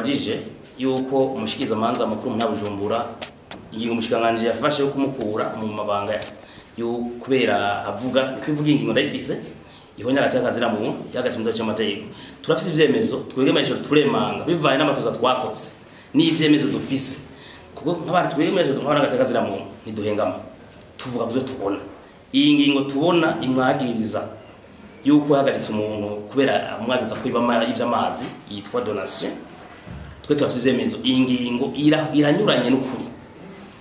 Mwatubajije yuko umushikizamanza mukuru mu Bujumbura ingingo umushikanganje yafashe yo kumukura mu mabanga yo kubera avuga kwivuga ingingo ndayifise ihonya agataka mu byagatsindo cy'amategeko. Turafise ivyemezo twegemeje turemanga bivaye n'amatoza twakoze n'ivyemezo dufise, kuko nk'abantu twegemeje nk'abana agataka mu ntiduhengama tuvuga byo tubona. Iyi ngingo tubona imwagiriza yuko yahagaritse umuntu kubera amwagiriza kwiba ivy'amazi yitwa donation. Twe turafise ivyemezo iyi ngingo iranyuranye n'ukuri.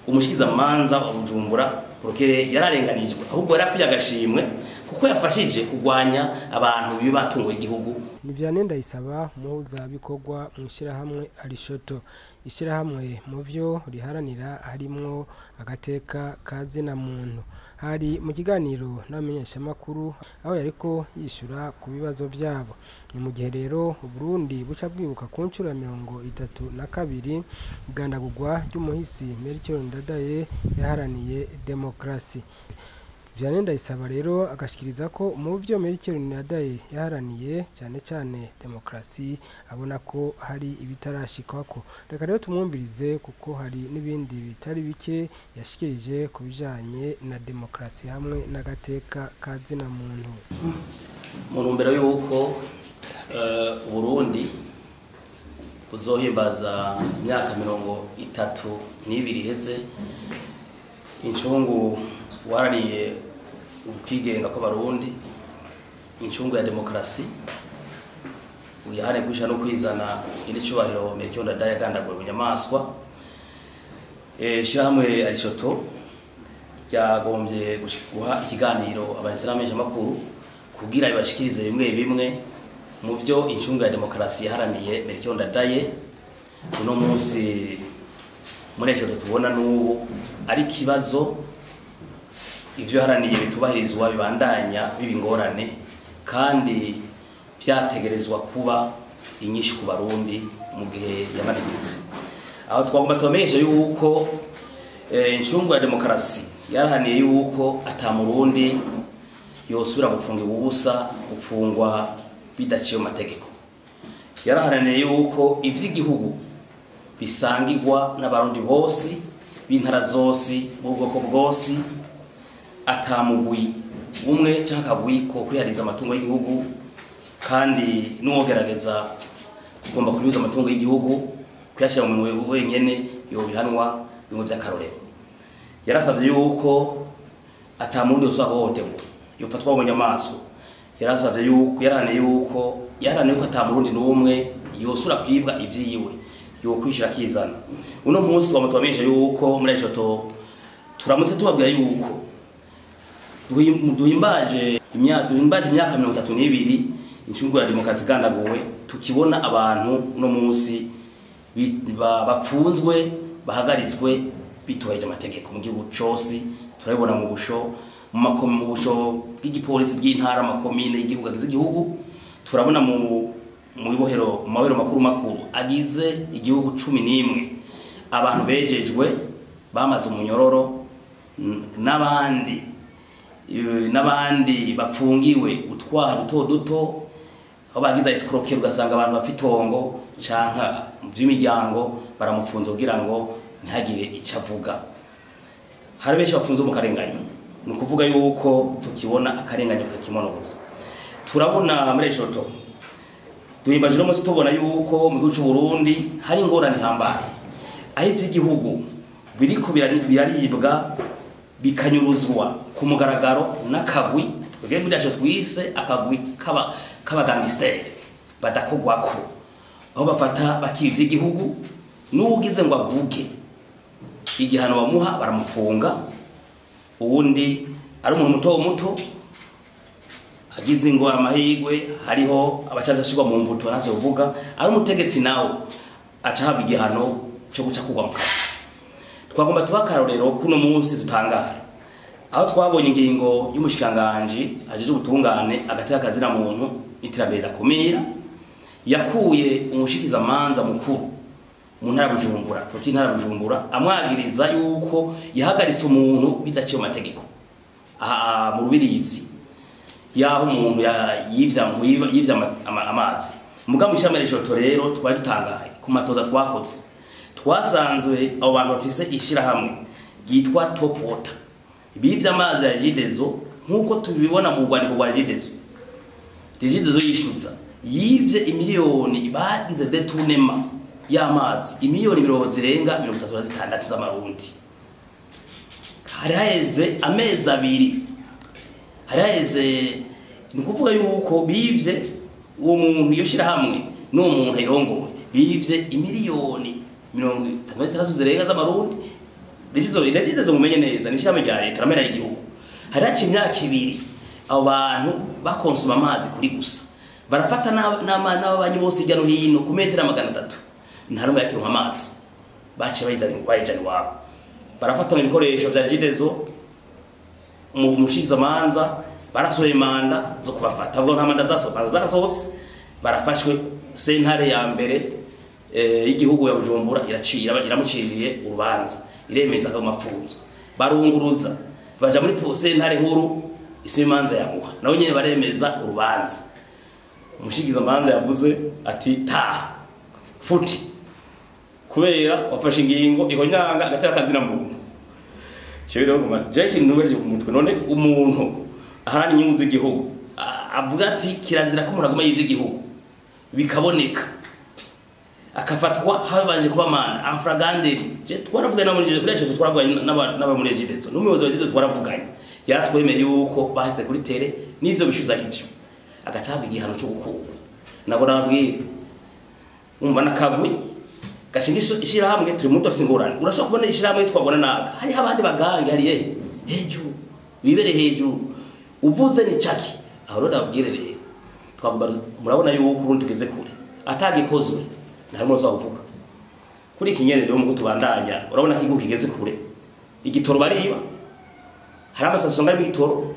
Umushikizamanza wa Bujumbura Procureur yararenganijwe, ahubwo yarakwiye agashimwe kuko yafashije kugwanya abantu biba batungo igihugu. Ni Vianney Ndayisaba, umuhuzabikorwa mu ishyirahamwe Alishoto. Ishyirahamwe mu vyo riharanira harimwo agateka ka zina muntu. Hari mu kiganiro n'abamenyeshamakuru aho yariko yishura ku bibazo vyabo. Ni mu gihe rero Burundi buca bwibuka ku nshuro ya 32 igandagurwa ry'umuhisi Melchior Ndadaye yaharaniye demokrasi. Vianney Ndayisaba rero agashikiriza ko mu vyo Melchior Ndadaye yaharaniye cyane cyane demokrasi abona ko hari ibitarashikwako. Reka rero tumwumvirize kuko hari n'ibindi bitari bike yashikirije ku bijanye na demokrasi hamwe n'agateka ka zina muntu. Mu ntumbero y'uko Burundi buzohimbaza imyaka 32 iheze incungu warariye ukwigenga kw'Abarundi, incungu ya demokrasi uyahane kwisha no kwizana iri cyubahiro Melchior Ndadaye yagandaguwe bunyamaswa. Ishyirahamwe Alishoto ryagombye guha ikiganiro abanyamakuru kugira ibashikirize bimwe bimwe mu byo incungu ya demokrasi yaharaniye Melchior Ndadaye. Uno munsi muri Alishoto tubona n'ubu ari kibazo ivyo haraniye bitubahirizwa bibandanya bibingorane kandi byategerezwa kuba inyinshi ku Barundi mu gihe yamanitsitse. Aho twagomba tubamenyesha yuko incungu ya demokrasi yarahaniye yuko ata Murundi yosubira gufungirwa ubusa, gufungwa bidaciye mu mategeko. Yaraharaniye yuko ivy'igihugu bisangirwa n'Abarundi bose b'intara zose b'ubwoko bwose, atamugwi umwe canke akagwi ko kwihariza amatungo y'igihugu, kandi n'uwogerageza kugomba kunyuza amatungo y'igihugu kuyashira mu minwe wenyene yobihanwa bimwe vy'akarorero. Yarasavye yuko ata murundi yosubira guhohoterwa yofatwa mu nyamaswa. Yarasavye yuko yarahaniye yuko ata murundi n'umwe yosubira kwibwa ivyiwe yokwishira akizana. Uno munsi bamutubamenyesha yuko muri Alishoto turamutse tubabwira yuko duhimbaje imyaka 32 incungu ya demokrasi igandaguwe, tukibona abantu uno munsi bapfunzwe bahagaritswe bitubahirije amategeko mu gihugu cose. Turabibona mu busho mu busho bw'igipolisi bw'intara, amakomine y'igihugu agize igihugu. Turabona mu ibohero mu mabero makuru makuru agize igihugu 11 abantu bejejwe bamaze umunyororo n'abandi bapfungiwe utwaha duto duto aho bagize escroquer, ugasanga abantu bafite itongo canka mu vy'imiryango baramufunze kugira ngo ntihagire ico avuga. Hari benshi bafunze mu karenganyo, ni ukuvuga yuko tukibona akarenganyo kakimonogoza. Turabona muri Alishoto duhimbaje uno munsi tubona yuko mu gihugu c'u Burundi hari ingorane ihambaye aho ivy'igihugu biriko biraribwa bikanyuruzwa ku mugaragaro n'akagwi twebwe muri Alishoto twise akagwi k'abagangisteri badakogwako, aho bafata bakiba ivy'igihugu n'uwugize ngo avuge igihano bamuha baramufunga, uwundi ari umuntu muto muto agize ngo amahirwe hariho abacaza ashirwa mu mvuto ntaze kuvuga, ari umutegetsi nawe aca ahabwa igihano cyo guca kugwa mu kazi. Twagomba tuba akarorero kuno munsi dutangara aho twabonye ingingo y'umushikiranganji ajeje ubutungane agateka kazina muntu iterambere ridakumira, yakuye umushikizamanza mukuru mu ntara Bujumbura, kuko intara Bujumbura amwagiriza yuko yahagaritse umuntu bidaciye mu mategeko aha mu Rubirizi yaho umuntu yivya amazi. Mugabo ishami Alishoto rero twari dutangaye Ku matoza twakoze, twasanzwe abo bantu bafise ishirahamwe ryitwa Top Water bivye amazi ya Regideso, nk'uko tubibona mu rwandiko rwa Regideso. Regideso yishyuza yivye imiliyoni, bagize détournement y'amazi imiliyoni mirongo zirenga 36 z'amarundi. Hari haheze amezi 2, hari haheze, ni ukuvuga yuko bivye uwo muntu, iyo shirahamwe n'uwo muntu ayirongoye, bivye imiliyoni 36 zirenga z'amarundi. Regideso, mumenye neza, ni ishirahamwe rya leta ramera y'igihugu. Hari haciye imyaka 2 abo bantu bakonsoma amazi kuri gusa, barafata n'ababanyi bose hirya no hino ku metero 300, nta rumwe yakironka amazi. Baciye bayijana iwabo, barafata ibikoresho vya Regideso. Mu mushikizamanza barasohoye manda zo kubafata, avuga nta manda zasohoka, zarasohotse, barafashwe. Sentare ya mbere y'igihugu ya Bujumbura iracira, iramuciriye urubanza, iremeza ko mafunzo. Barunguruza baja muri sentare nkuru isoma imanza yamuha, nawe nyene baremeza urubanza. Umushikizamanza yavuze ati: "Taha futi, kubera wafashe ingingo ihonyanga agatera kazina muntu." Cyo rero ngoma je kintu nubeje mu mutwe, none umuntu aharana inyungu z'igihugu, avuga ati kirazira ko umuntu aguma yivye igihugu, bikaboneka, akafatwa habanje kuba manda en flagrant délit. Je twaravuganye muri kuri twaravuganye n'aba muri Regideso, n'umuyobozi wa Regideso twaravuganye, yaratwemeye yuko bahise kuri terrain n'ivyo bishuza ari byo, agacahabwa igihano cyo gukurwa. Nabo nababwira, umva, nakagwi gashinga ishirahamwe, turi mu dufise ingorane. Urashobora kubona ishirahamwe twabona naga hariho abandi bagange hariye hejuru, bibere hejuru, uvuze ni caki. Aho rero nababwire rero, twavuga, murabona yuko urundi tugeze kure, atagikozwe nta rumwe uzavuga kuri iki nyene. Rero mu tubandanya, urabona ko igihugu kigeze kure, igitoro bariba, hari amasaso ngari igitoro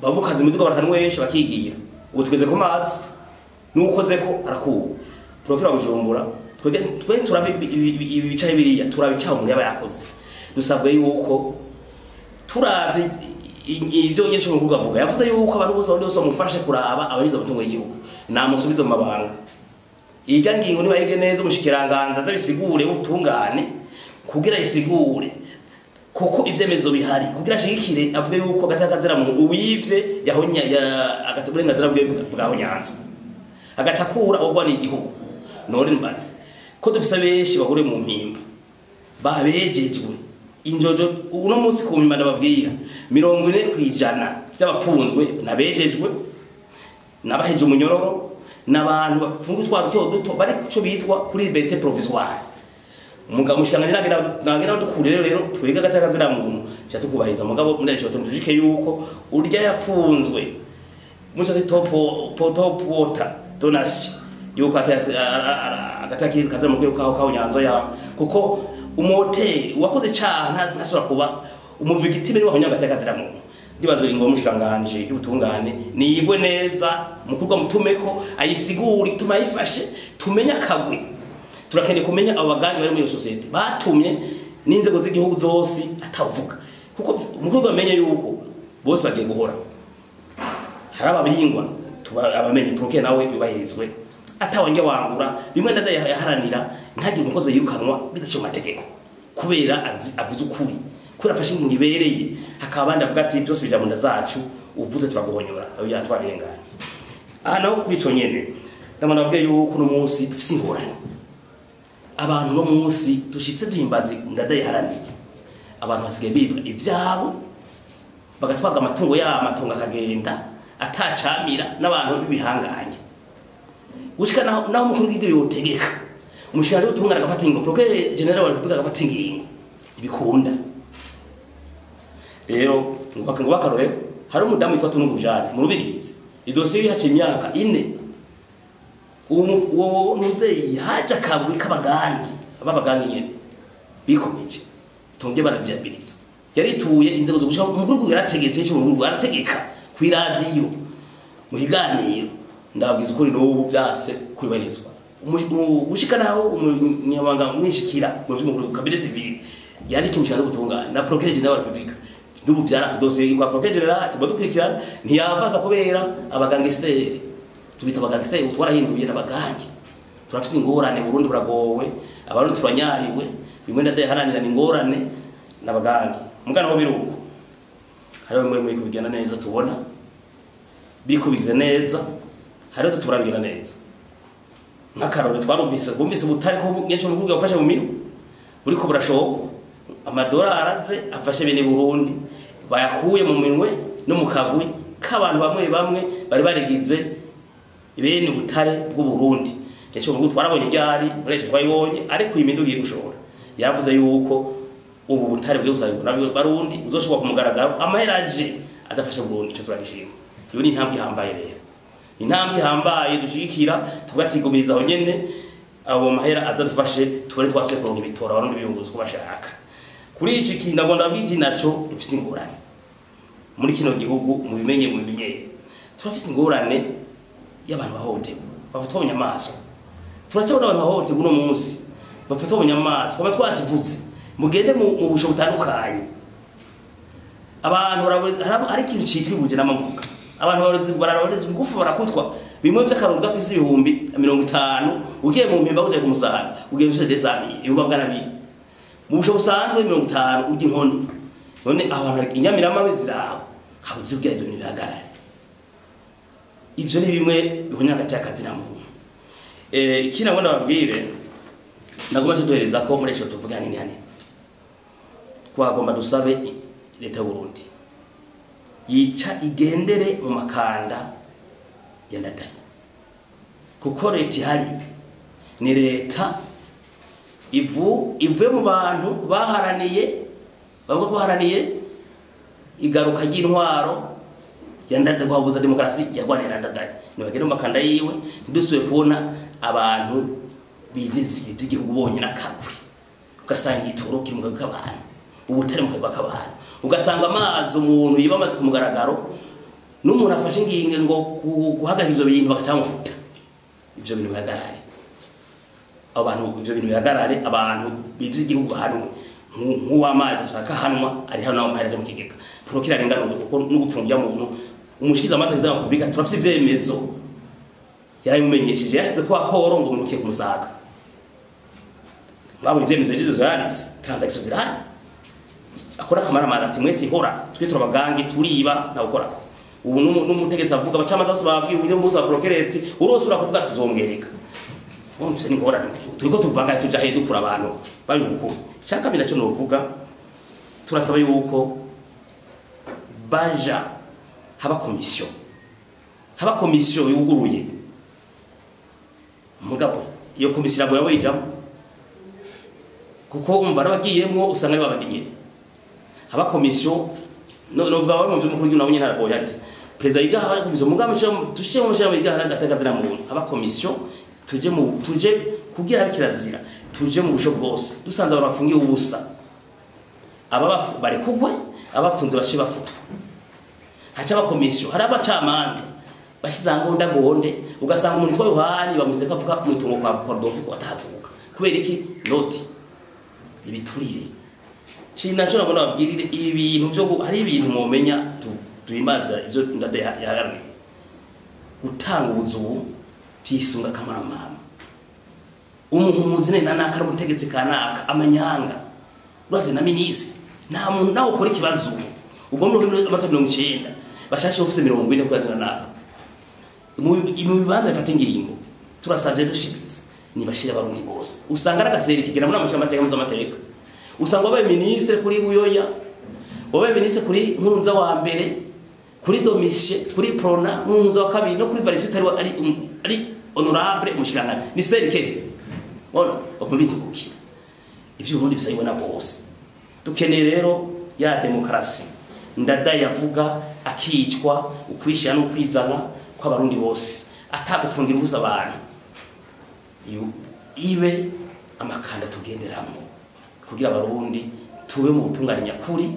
babukaza imiduga barakanywesha bakigira. Ubu tugeze ku mazi, n'ukoze ko arakuwe. Procureur Bujumbura, twebwe twe turabi ibi bicaye biriya, turabicaho umuntu yaba yakoze. Dusabwe yuko turavye ivyo nyine cyo mukuru avuga, yavuze yuko abantu bose bose bamufashe kuraba abanyuza amatungo y'igihugu, namusubize mu mabanga. Irya ngingo niba yige neza, umushikiranganza azabisigure ubutungane kugira isigure kuko ivyemezo bihari, kugira ashigikire avuge yuko agataka mu uwivye yahonya ya agata uburenganzira bwe bwahonyanzwe, agaca akura ubwo ni igihugu. None mbaze ko dufise benshi bahure mu mpimba babejejwe injojo uno munsi ku mpimba, ndababwira, 40% by'abapfunzwe nabejejwe, nabaheje umunyororo, n'abantu bapfunga utwaro duto duto, bari cyo bitwa kuri liberté provisoire. Umugabo mushikanganje nagira dukure rero twega agataka zira muntu cha tukubahiriza. Mugabo muri ico tujike yuko urya yapfunzwe muri top water donation, yuko agataki kaza mu kwirukaho kaho nyanzo ya, kuko umoteri wakoze cyaha ntashobora kuba umu victime niwe agataka zira muntu. Ndibazo ingo mushikanganje y'ubutungane niyigwe neza, mukurwa mutumeko ayisigure ituma yifashe, tumenye akagwi. Turakeneye kumenya abo baganyi bari muri iyo société batumye n'inzego z'igihugu zose atavuga, kuko umukuru amenye yuko bose bagiye guhora hari ababihingwa abamenye. Procureur nawe yubahirizwe, atawanjye wangura bimwe ndada yaharanira, ntagire umukozi yirukanwa bidaciye mu mategeko kubera avuze ukuri, kubera afashe ingingo ibereye. Hakaba abandi avuga ati byose bija mu nda zacu, uvuze turaguhonyora, ayo yatwabirenganye. Aha naho kuri ico nyene, ndabona babwiye yuko uno munsi dufise ingorane. Abantu no munsi dushitse duhimbaze ndadayiharaniye, abantu basigaye bibwa ivyabo, bagatwaga amatungo yabo, amatungo akagenda atacamira, n'abantu b'ibihanganye, gushika naho umukuru w'igihugu yotegeka, umushikiranganji w'ubutungane agafata ingingo, procureur général wa Republika agafata ingingo, ibikunda rero ngo bakarore. Hari umudamu witwa Tunungu Jane mu Rubirizi, idosiye yaciye imyaka 4. Uwo ntuzeyi haje akabwi k'abagangi, ababagangi nyene bikomeje tonge baravyabiliza, yarituye inzego zo gushaka umukuru w'igihugu, yarategetse cyo umukuru arategeka ku iradiyo mu kiganiro. Ndabwiza ukuri, n'ubu byase kubahirizwa gushika naho umunyamabanga mwishikira mu vy'umukuru cabinet civil yandika imishinga y'ubutungane na procureur général wa Republika, n'ubu byarase. Dosiye kwa procureur général tuba dukurikirana, ntiyavaza kubera abagangesiteri, tubita abagangesiteri, twarahinduye n'abagangi. Turafise ingorane, Burundi buragowe, abarundi turanyariwe, bimwe ndadaharanira ingorane n'abagangi. Mugana ho biruko. Hariho bimwe bimwe kubigenda neza tubona bikubize neza, hariho tuturabigenda neza. Nk'akarore twarumvise bumvise ubutare ko nyinshi mu gihugu bafashe mu minwe buriko burashoka amadolari aze afashe bene Burundi bayakuye mu minwe no mu kagwi k'abantu bamwe bamwe bari barigize bene ubutare bw'u Burundi. Icyo ngo twarabonye ryari mureshe twayibonye, ariko iyi miduga iri gushora yavuze yuko ubu butare bwe busabwa na Barundi uzoshobora kumugaragaro amaheraje adafasha Burundi. Ico turagishima. Iyo ni intambwe ihambaye rero, intambwe ihambaye dushigikira, tugatigumiriza aho nyene abo mahera azadufashe tubone twase kuronka ibitora abarundi biyunguza uko bashaka. Kuri iki kintu ndagomba ndabwira iki naco dufise ingorane muri kino gihugu, mubimenye turafise ingorane y'abantu bahohoterwa bafatwa bunyamaswa. Turacabona abantu bahohoterwa uno munsi bafatwa bunyamaswa, baba twakivuze mugende mu busho butandukanye. Abantu hari ikintu citwa ibuje n'amavuga, abantu bararoreza ingufu barakutwa bimwe by'akarongo gafise 50,000 ugiye mu mpimba uje kumusanga ugiye ufise 200,000 ibihumbi bwana bibiri mu busho busanzwe 50 urya inkoni. None abantu inyamirama ziraho habuze ubwira ibyo ntibihagarare. Ivyo ni bimwe bihunya hagati y'akazi na muntu. Ikindi nagomba ndababwire, nagomba tuduhereza ko muri ejo tuvuga nini hanini twagomba dusabe leta y'u Burundi yica igendere mu makanda ya Ndadaye, kuko leta ihari ni leta ivuye mu bantu baharaniye, bavuga ko baharaniye igaruka ry'intwaro ya Ndadaye, guhabuza demokarasi yarwanira Ndadaye. Nibagende mu makanda yiwe, ntidusubiye kubona abantu biziziye iby'igihugu bonyine akagwi, ugasanga igitoro kiri mu kagwi k'abantu, ubutare mu kagwi k'abantu, ugasanga amazi umuntu yiba amazi ku mugaragaro, n'umuntu afashe ingingo ngo guhagarika ivyo bintu bagaca bamufuta. Ivyo bintu bihagarare, abantu ivyo bintu bihagarare, abantu bivye igihugu hano nk'uw'amazi ashaka hanwa ari hano naho mahera aja mu kigega prokira arengana kuko n'ugupfungira muntu umushikiza amazi aza kubika. Turafise ivyemezo yarabimenyesheje, yashize ko akoro ngo munukiye kumusaga. Mwabonye ivyemezo yagize yanditse transaction zirahari, akora akamaramaza ati mwese ihora twe turabagange turiba na ukorako. Ubu n'umutegetsi avuga abacamanza bose babwiye uyu munsi wa procureur urose urakuvuga tuzomwereka. Wumvise ni ngorane turiko tuvanga tuja he dukura abantu bari gukura. Shaka binaco novuga, turasaba yuko baja haba komisiyo yuguruye. Mugabo iyo komisiyo ntabwo yabayijamo kuko umva n'abagiyemwo usanga ari babandinye. Haba komisiyo novuga bari mu vy'umukuru w'igihugu nabo nyene ntabwo yari perezida yiga haba komisiyo mugabo tushe mu shamba yiga haragatakaza na muntu. Haba komisiyo tuje mu tuje kugira kirazira tuje mu busho bwose dusanze abafungiye ubusa, aba bari kugwe abapfunze bashe bafutwa. Haca aba komisiyo hari abacamanza bashize ngonda gonde, ugasanga umuntu twa Yohani bamuze kavuga mu itongo kwa Rodolfo ko atavuka kubera iki noti ibiturire. Shina cyo nabona babwirire ibintu byo hari ibintu mumenya tuimaza ivyo Ndadaye yahagarariye gutanga ubuzu byisunga kamara mama umuhumuzi ne nanaka umutegetsi kanaka amanyanga uraze na minisi nta muntu nawe ukora ikibazo ubwo muri 1990 bashashe office 40 kwazana naka mu bibanza bifata ingingo. Turasabye dushimitse nibashira abarundi bose usanga aragaseri kigera muri amashamateka mu zamateka, usanga wabaye ministre kuri Buyoya, wabaye ministre kuri Nkurunza wa mbere, kuri Domicie, kuri Prona Nkurunza wa kabiri no kuri Varisita ari honorable mushirangana ni serike bona bakomeze gukira ivyo Burundi bisayibona bose. Dukeneye rero ya demokrasi Ndadaye yavuga akicwa ukwishyira no kwizana kw'abarundi bose atagufungira ubusa abantu, ibe amakanda tugenderamo kugira abarundi tube mu butungane nyakuri,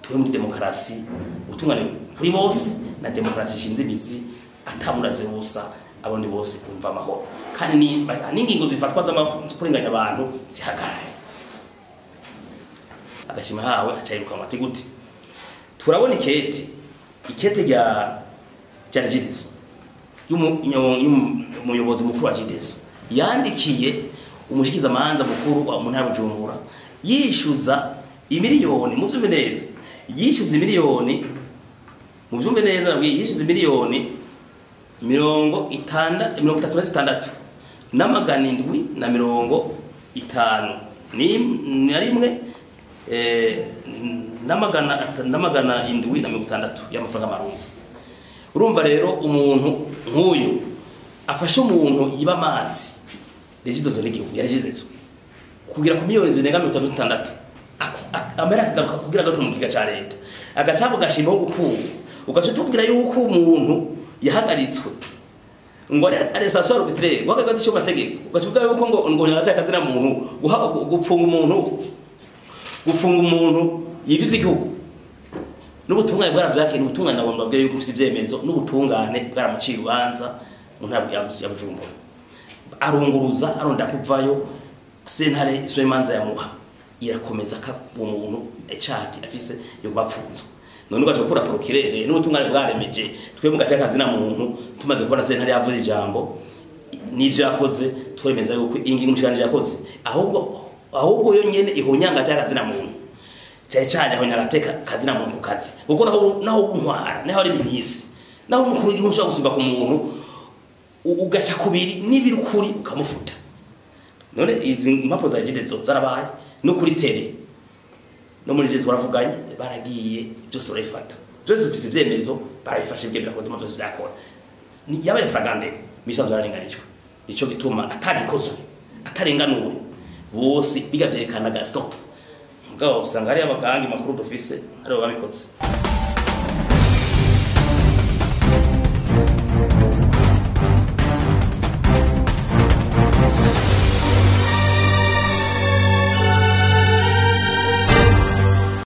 tube muri demokarasi, ubutungane kuri bose na demokarasi ishinze imizi atamuraze busa abarundi bose kumva amahoro. Kandi n'ingingo zifatwa z'akurenganya abantu zihagarare. Agashima hawe acayiruka amati gute. Turabona ikete rya Regideso y'umuyobozi mukuru wa Regideso Yandikiye umushikizamanza mukuru wa mu ntara ya Bujumbura yishyuza imiliyoni, mu vyumve neza, yishyuza imiliyoni, mu vyumve neza, nabwiye yishyuza imiliyoni 36 751 760 y'amafaranga marundi. Urumva rero umuntu nk'uyu afashe umuntu yiba amazi regideso n'igihugu yaregideso kugira ku miliyoni zirenga 36 amera akagaruka kugira gato mu kiga ca leta agacabo gashima ho gukura, ugaca tubwira yuko umuntu yahagaritswe ngo arrestation arbitraire wagaga cyo mategeko, ugaca uvuga yuko ngo ngataka kazina muntu gufunga umuntu yivye igihugu. N'ubutungane bwaravyakira, ubutungane nabwo mbabwira yuko ufise ivyemezo, n'ubutungane bwaramuciye urubanza mu ntara ya Bujumbura, arunguruza aronda kuvayo, sentare iswe imanza yamuha irakomeza ka umuntu icaki afise yo bapfunzwe. None ugaca gukura procureur n'ubutungane bwaremeje, twe mu gateka kazina muntu tumaze kubona sentare yavuze ijambo n'ivyo yakoze, twemeza yuko ingingo umushikanje yakoze ahubwo yo nyene ihonyanga gateka kazina muntu, cyane cyane aho nyagateka kazina muntu ku kazi, kuko naho untwara naho ari minisitiri naho umukuru w'igihugu ushobora gusimba ku muntu ugaca kubiri n'ibiri ukuri ukamufuta. None izi mpapuro za Regideso zarabaye no kuri tele no muri Jesu baravuganye, baragiye byose barabifata, byose bifise ivyemezo, barabifashe ibyo birakodoma byose byakora. Ni yabaye fragande misanzu yararenganijwe, nico gituma atagikozwe atarenganuwe bose biga vyerekana ga stop. Mugabo usanga ari abagangi makuru dufise ari bo babikoze.